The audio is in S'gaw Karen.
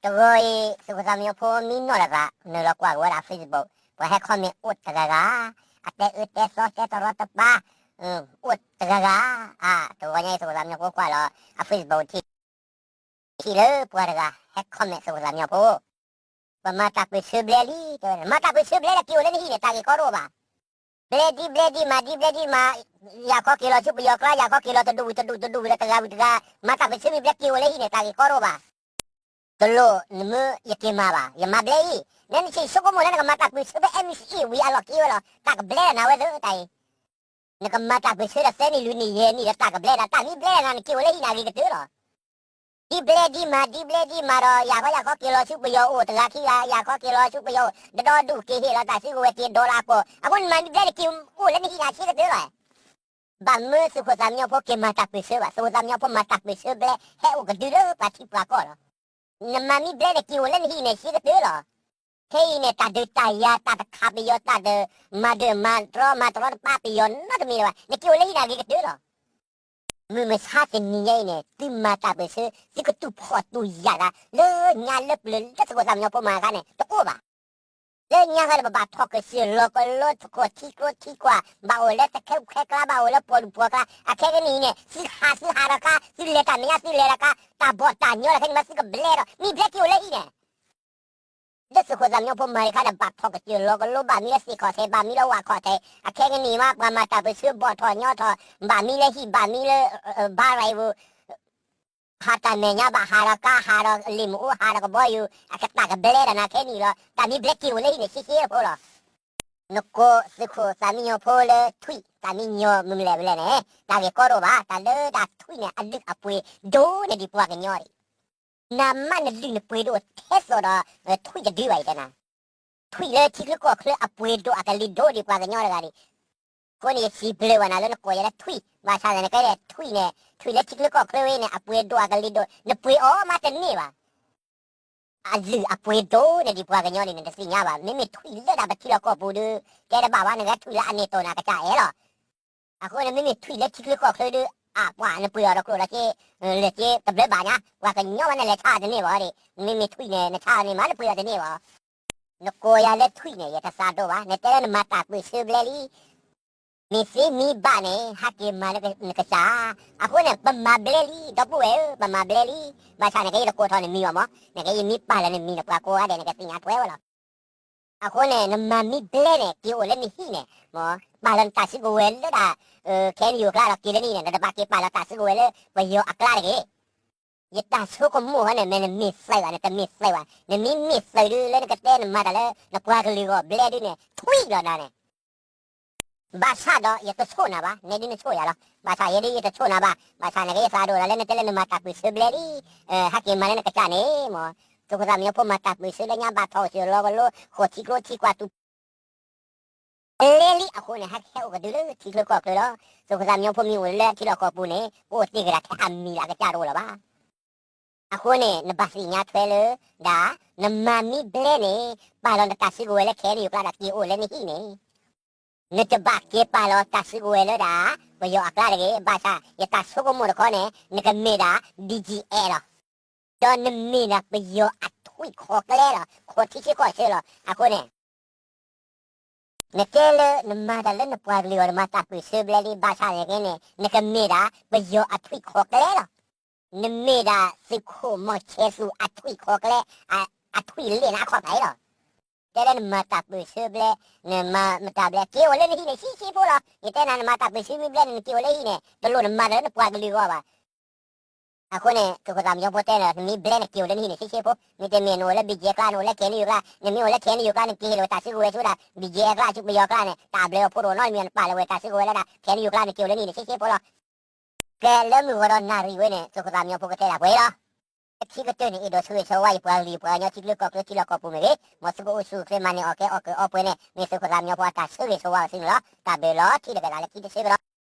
တဂီၤအံၤ သုးခိၣ်သးမံညီဖိမံနီၣ်တသး နုာ်လီၤကွၢ်က့ၤဝဲဒၣ် Facebook, ပှၤဟဲ comment အိၣ်တဂၤဂၤ, အတဲအၢတဲသီတဲတရီတပါ, အိၣ်တဂၤဂၤ, အါ တဂီၤညါအံၤ သုးခိၣ်သးမံညီဖိကွၢ်လီၤ အ Facebook ထံၣ် ထံၣ်လၢပှၤတဂၤဟဲ comment သုးခိၣ်သးမံညီဖိ, ပမၤတၢ်ပၢၢ်ဆၢဘျဲလံ, တဲဝဲ မၤတၢ်ပၢၢ်ဆၢဘျဲလၢ က့ၤအိၣ်လၢနဟံၣ်န့ၣ် တၢ်ဂ့ၢ်ကီတအိၣ်ဘၣ်. ဘျဲဒ်ဘျဲဒ်မၤဒ်ဘျဲဒ်မၤ, ယၤခီက့ၤလီၤဆူပယီၤကျါ, ယၤခီက့ၤလီၤတဒူၣ်ဝံၤတဒူၣ်တဒူၣ်ဝံၤဒီး တဂၤဝံၤတဂၤ, မၤတၢ်ပၢၢ်ဆၢမ့ၢ်ဘျဲ က့ၤအိၣ်လၢဟံၣ်န့ၣ် တၢ်ဂ့ၢ်ကီတအိၣ်ဘၣ်. တလိၣ်နမ့ၢ်ယက့ၤမၤဘၣ်, ယမၤဘျဲအံၤ, နနဆံးဆိကမိၣ်လၢနကမၤတၢ်ပၢၢ်ဆၢဖဲ M C A ဝံၤအလီၢ်ခံဝဲလီၤ, တၢ်ကဘျဲဒီးနၤဝဲသၢတၢ်အံၤ, နကမၤတၢ်ပၢၢ်ဆၢဒီးသၢနံၣ်လွံၢ်နံၣ်ယဲၢ်နံၣ်ဒီး တၢ်ကဘျဲဒီးနၤ နက့ၤအိၣ်လၢဟံၣ်န့ၣ် အဂ့ၤကတၢၢ်လီၤ. ဒ်ဘျဲဒ်မၤ ဒ်ဘျဲဒ်မၤဒီး ယၤခီယၤခီက့ၤလီၤဆူပယီၤအိၣ်တဂၤခံဂၤ, ယၤခီက့ၤလီၤဆူပယီၤအိၣ် ဒီဒူၣ်က့ၤဟ့ၣ်လီၤတၢ်စုကဝဲၤ က့ၤဒီလၢအကီၢ်, အဃိနမၤမ့ၢ်ဘျဲန့ၣ် က့ၤအိၣ်လၢနဟံၣ်န့ၣ် အဆံးကတၢၢ်လီၤ. ဘၣ်မနုၤသုးခိၣ်သးမံညီဖိက့ၤမၤတၢ်ပၢၢ်ဆၢဘၣ်, သုးခိၣ်သးမံညီဖိမၤတၢ်ပၢၢ်ဆၢဘျဲ ဟဲအိၣ်ကဒုလၢပှၤထံပှၤကီၢ်လီၤ. နမၤမ့ၢ်ဘျဲန့ၣ် က့ၤအိၣ်လၢနဟံၣ်န့ၣ် အဆံးကတၢၢ်လီၤ. ခဲအံၤန့ၣ် တၢ်ဒုးတၢ်ယၤ တၢ်တခးပယီၤ တၢ်ဒုးမၤဒုးမၤတရီမၤတရီတပါပယီၤနီတမံၤလၢၤဘၣ်, နက့ၤအိၣ်လၢဟံၣ်န့ၣ် အဂ့ၤကတၢၢ်လီၤ. မုၢ်မဆါတနံၤညါအံၤန့ၣ် သုမၤတၢ်ပၢၢ်ဆၢ သုကတူၢ်ဖှီၣ်တူၢ်ယာ်သး လၢညါလၢပျၢၤလၢသုးခိၣ်သးမံညီဖိမၤအခါန့ၣ် တအိၣ်ဘၣ်. လၢညါခါန့ၣ် ပဘၣ်ထီၣ်ကစၢၢ်လီၤကလိ သကိးထံကျိထံကွၢ် ဘၣ်အိၣ်လၢတခဲအူခဲကျါ ဘၣ်အိၣ်လၢပှီၢ်လူၢ်ပှီၢ်ကျါ, အခဲကနံၣ်အံၤန့ၣ် သုဟးသုဟးဒီးကါ သုလဲၤတၢ်မဲာ်ညါ သုလဲၤဒီးကါ တၢ်ဘီၣ်တၢ်ညီလီၤ. ခဲန့ၣ်မး သုကဘျဲဒီး မ့ၢ်ဘျဲက့ၤအိၣ်လၢဟံၣ်န့ၣ် လၢသုးခိၣ်သးမံညီဖိမၤအခါန့ၣ် ဘၣ်ထီၣ်ကစၢၢ်လီၤကလိ ဘၣ်မံလၢသ့ၣ်ခီၣ်ထံး ဘၣ်မံလၢဝၣ်ခီၣ်ထံး, အခဲကနံၣ်မး ပှၤမၤတၢ်ပၢၢ်ဆၢဘီၣ်ထီၣ်ညီထီၣ် ဘၣ်မံလၢဟံၣ် ဘၣ်မံလၢ ဘါရံပူၤ, ဟးတၢ်မဲာ်ညါ ဘၣ်ဟးဒီးကါ ဟးဒီးလ့ၣ်မ့ၣ်အူ ဟးဒီးကဘီယူၤ အကတၢ်ကဘျဲဒီးနၤခဲနံၣ်လီၤ. တၢ်မ့ၢ်ဘျဲက့ၤအိၣ်လၢဟံၣ်န့ၣ် ရှဲရှဲဖိလီၤ. နကိးသုးခိၣ်သးမံညီဖိလၢထွံၣ် သးမံညီမုၢ်မလဲၣ်မလဲၣ်န့ၣ် တၢ်ဂ့ၢ်ကီတအိၣ်ဘၣ်, တၢ်လၢတၢ်ထွံၣ်န့ၣ် အလုၢ်အပှ့ၤဒိၣ်န့ၢ်ဒံးပှၤကညီဒံး နမ့ၢ်နလုၢ်နပှ့ၤဒိၣ်ထဲသိးဒီး ထွံၣ်တဒုဘၣ်အံၤတဲနၤ, ထွံၣ်လၢထံချၢကီၢ်ချၢအပှ့ၤဒိၣ်အကလံၤဒိၣ်ဒံးပှၤကညီတဂၤဒံး, အဃိန့ၣ် ယစံးဘျုးဘၣ်နၤလၢနကိးယၤလၢထွံၣ်, ဘၣ်ဆၣ်သနာ်က့ ထွံၣ်န့ၣ် ထွံၣ်လၢထံချၢကီၢ်ချၢဝဲန့ၣ် အပှ့ၤဒိၣ်အကလံၤဒိၣ် နပှ့ၤအီၤမးတန့ၢ်ဘၣ်. အလုၢ်အပှ့ၤဒိၣ်န့ၢ်ဒံးပှၤကညီန့ၣ် နတသ့ၣ်ညါဘၣ်. မ့မ့ၢ်ထွံၣ်လၢဒၣ်ပထံလီၢ်ကီၢ်ပူၤဒီး တဲတဘၣ်ဘၣ်, နကဲထွံၣ်လၢအန့ၢ်တီၢ်နၤကစၢ်အဲၣ်လီၤ. အဃိန့ၣ် မ့မ့ၢ်ထွံၣ်လၢထံချၢကီၢ်ချၢဒီး အပှၤနပှ့ၤအီၤဒီးကျိၣ်ဒီးစ့ လၢာ်စ့တဘျၢဘၣ်ညါ, ပှၤကညီဘၣ်န့ၣ် လဲၤဆါတန့ၢ်ဘၣ်ဒီး မ့မ့ၢ်ထွံၣ်န့ၣ် နဆါန့ၢ်မး နပှ့ၤအီၤတန့ၢ်ဘၣ်. နကိးယၤလၢထွံၣ်န့ၣ် ယတသးဒိၣ်ဘၣ်, နတဲလၢနမၤတၢ်ပၢၢ်ဆၢဘျဲလံ မ့ၢ်သ့မ့ၢ်ဘၣ်န့ၣ် ဟးက့ၤမၤလၢနကစၢ်, အဃိန့ၣ် ပမၤဘျဲလံ ဒီပုၢ်ဝဲၢ်ဧၢ, ပမၤဘျဲလံ, ဘၣ်ဆၣ်နကဲယတကိးထီၣ်နမံၤဘၣ်မး, နကဲယမ့ၢ်ပာ်လီၤနမံၤန့ၣ် ပှၤကိးဂၤဒဲး နကသ့ၣ်ညါထွဲဝဲလီၤ. အဃိန့ၣ် နမၤမ့ၢ်ဘျဲန့ၣ် က့ၤအိၣ်လၢနဟံၣ်န့ၣ်, ပာ်လီၤနတၢ်စုကဝဲၤလၢဒၣ် ခဲအံၤယိၤကျါဒီးက့ၤလၢနဟံၣ်န့ၣ် နတဘၣ်က့ၤပာ်လီၤတၢ်စုကဝဲၤလၢပယီၤအကျါတဂ့ၤ. ယတၢ်ဆိကမိၣ်ဝဲန့ၣ် မ့ၢ်နမ့ၢ်သုးဘၣ် နတမ့ၢ်သုးဘၣ်, နမ့ၢ်မ့ၢ်သုးဒုး လၢနကတဲနမၤတၢ်လၢ နပှၤကလုာ်ဂီၢ်ဘျဲဒုးန့ၣ် ထွံၣ်လီၤနၤန့ၣ် ဘၣ်ဆၣ်ဒီးယတဆိၣ်နၤဘၣ်, နဲဒုးနဆိၣ်ယၤလီၤ. ဘၣ်ဆၣ်ယဲဒုးယတဆိၣ်နၤဘၣ်, ဘၣ်ဆၣ်န့ၣ်က့ယသးဒိၣ်ဒီးလၢနတဲလၢနမၤတၢ်ပၢၢ်ဆၢဘျဲလံ, ဟဲက့ၤမၤလၢနကစၢ်န့ၣ်မး, သုးခိၣ်သးမံညီဖိမၤတၢ်ပၢၢ်ဆၢလၢညါဘၣ်ထီၣ်ကစၢၢ်လီၤကလိ ဃိာ်ထံကျိထံကွၢ်တူၢ် ဘျဲလံအဃိန့ၣ် ဟဲကဟဲအိၣ်ကဒုလၢထံချၢကီၢ်ချၢလီၤ. သုးခိၣ်သးမံညီဖိမ့ၢ်အိၣ်လၢထံလီၢ်ကီၢ်ပူၤန့ၣ် ကအိၣ်တ့ၢ်ကဒါထဲအမံၤလၢအကစၢ်တအိၣ်လၢၤဘၣ်. အဃိန့ၣ် နဘၣ်သ့ၣ်ညါထွဲလၢ ဒၣ် နမၤမ့ၢ်ဘျဲန့ၣ် ပာ်လီၤနတၢ်စုကဝဲၤလၢ ခဲအံၤယိၤကျါဒီးက့ၤအိၣ်လၢနဟံၣ်န့ၣ် နတဘၣ်က့ၤပာ်လီၤတၢ်စုကဝဲၤလၢဒၣ် ပယီၤအကျါတဂ့ၤ. ဘၣ်ဆၣ် ယတၢ်ဆိကမိၣ်တခီန့ၣ် နကမ့ၢ်ဒၣ် ဘံၣ်ကၠံၣ်အဲၣ် လီၤ. ဒီးနမ့ၢ်ဒၣ်ပယီၤအထွံၣ်ခိးကျဲလီၤ, ခိးထံဆၢကီၢ်ဆၢလီၤ. အဃိန့ၣ် နတဲလၢနမၤတၢ်လၢနပှၤကလုာ်အဂီၢ် နမၤတၢ်ပၢၢ်ဆၢဘျဲလံ ဘၣ်ဆၣ်န့ၣ်က့န့ၣ် နကမ့ၢ်ဒၣ်ပယီၤအထွံၣ်ခိးကျဲလီၤ. နမ့ၢ်ဒၣ်သုးခိၣ်မီၤဆဲးသူၣ်အထွံၣ်ခိးကျဲ, အထွံၣ်လဲၢ်နၤအခီၣ်ဖးအံၤလီၤ. တဲလၢနမၤတၢ်ပၢၢ်ဆၢဘျဲ, နမၤမတၤဘျဲ က့ၤအိၣ်လၢနဟံၣ်န့ၣ် ဆံးဆံးဖိလီၤ. ယတဲနၤ နမၤတၢ်ပၢၢ်ဆၢမ့ၢ်ဘျဲန့ၣ် နက့ၤအိၣ်လၢဟံၣ်န့ၣ် တလိၣ်နမၤတၢ်လၢနပှၤကလုာ်အဂီၢ်ဘၣ်. အဃိန့ၣ် သုးခိၣ်သးမံညီဖိတဲလၢ နမ့ၢ်ဘျဲန့ၣ် က့ၤအိၣ်လၢနဟံၣ်န့ၣ် ဆံးဆံးဖိ, မ့တမ့ၢ်နအိၣ်လၢ ဘံၣ်ကၠံၣ်အဲၣ် အကျါ, နအိၣ်လၢ ခဲအံၤယိၤကျါ, နမ့ၢ်အိၣ်လၢ ခဲအံၤယိၤကျါ နက့ၤဟ့ၣ်လီၤတၢ်စုကဝဲၤဆူဒၣ် ဘံၣ်ကၠံၣ်အဲၣ် အကျါ ဆူပယီၤအကျါန့ၣ် တၢ်ဘျၢအဖိတအိၣ်နီတမံၤ နပာ်လီၤဝဲတၢ်စုကဝဲၤလၢဒၣ် ခဲအံၤယိၤကျါ နက့ၤအိၣ်လၢနဟံၣ်န့ၣ် ဆံးဆံးဖိလီၤ. ကဲလၢမုၢ်ဂီၤဒီးနၣ်ရံၣ်ဝဲန့ၣ် သုးခိၣ်သးမံညီဖိကတဲဒၣ်ပှဲၤလီၤ. လၢခံကတၢၢ်န့ၣ် အဲၣ်ဒိးဆိၣ်ဂ့ၤဆိၣ်ဝါ ယပှၤကလုာ်ပှၤကညီထံချၢကီၢ်ချၢထံလီၢ်ကီၢ်ပူၤမ့ၢ်ဂ့ၤ, မ်သုကအိၣ်ဆူၣ်အိၣ်ချ့ မၤန့ၢ်အီၣ်ကဲအီၣ်ကုးအီပှဲၤန့ၣ် မ့ၢ်သုးခိၣ်သးမံညီဖိအတၢ်ဆိၣ်ဂ့ၤဆိၣ်ဝါအီၤသုန့ၣ်လီၤ. တၢ်ဘျုးလီၤ ထံၣ်လိာ်က့ၤသးလၢခံတဆၢကဒီး.